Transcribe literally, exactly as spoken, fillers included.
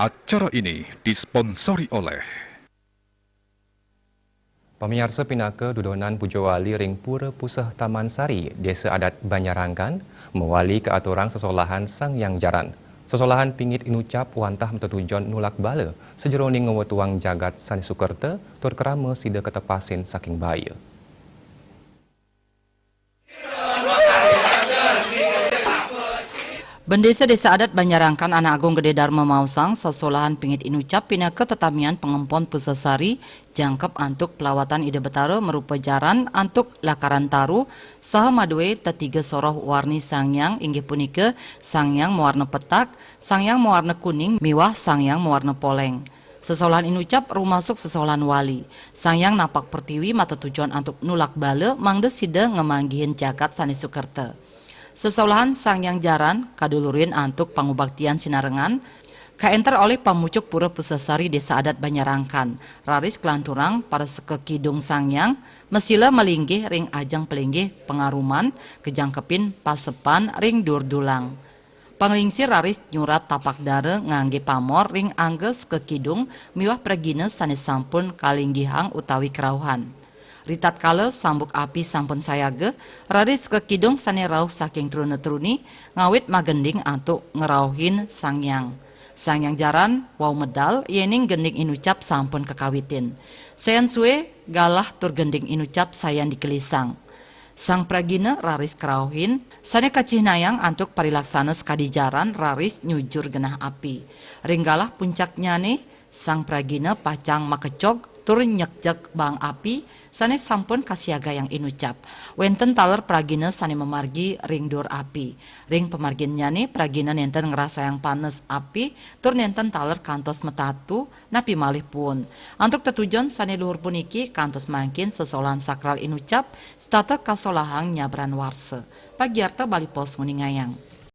Acara ini disponsori oleh Pamiarsa, pinaka dudonan puja wali ring Pura Puseh Taman Sari, Desa Adat Banjarangkan, mawali kaaturang sesolahan Sang Hyang Jaran. Sesolahan pingit inucap wantah matetujon nulak bala, sajeroning ngwetuang jagat sane sukerta, tur krama sida katepasin saking baya. Bendesa Desa Adat Banjarangkan Anak Agung Gede Darma maosang, sesolahan pingit inucap pinaka tetamian pangempon pusesari jangkep antuk pelawatan Ida Betara marupa jaran antuk lakaran taru saha madue tetiga soroh warni Sang Hyang, inggih punika Sang Hyang mawarna petak, Sang Hyang mawarna kuning, miwah Sang Hyang mawarna poleng. Sesolahan inucap rumasuk sesolahan wali. Sang Hyang napak pertiwi matetujon antuk nulak bala mangda sida ngamanggihin jagat sane sukerta. Sesolahan Sang Hyang Jaran kadulurin antuk pangubaktian sinarengan, kaenter olih pamucuk Pura Pusesari Desa Adat Banjarangkan, raris kalanturang para sekakidung Sang Hyang, masila malinggih ring ajeng palinggih pangaruman, kajangkepin pasepan ring dur dulang. Panglingsir raris nyurat tapak dara ngangge pamor ring angga sekakidung miwah pragina sane sampun kalinggihang utawi karauhan. Ritatkala sambuk api sampun sayaga, raris sekakidung sane rauh saking truna-truni ngawit magending antuk ngrauhin Sang Hyang. Sang Hyang Jaran wau medal yening gending inucap sampun kakawitin. Sayan sue, galah tur gending inucap sayan dikelisang. Sang pragina raris karauhin, sane kacihnayang antuk parilaksana sakadi jaran raris nyujur genah api. Ring galah puncaknyane, sang pragina pacang makecog tur nyekjek baang api sane sampun kasiagayang inucap. Wenten taler pragina sane mamargi ring dur api. Ring pamarginnyane, pragina nenten ngrasayang panes api tur nenten taler kantos matatu, napi malih puun. Antuk tetujon sane luhur puniki, kantos mangkin sesolahan sakral inucap setata kasolahang nyabran warsa. Pagiarta Bali Post nguningayang.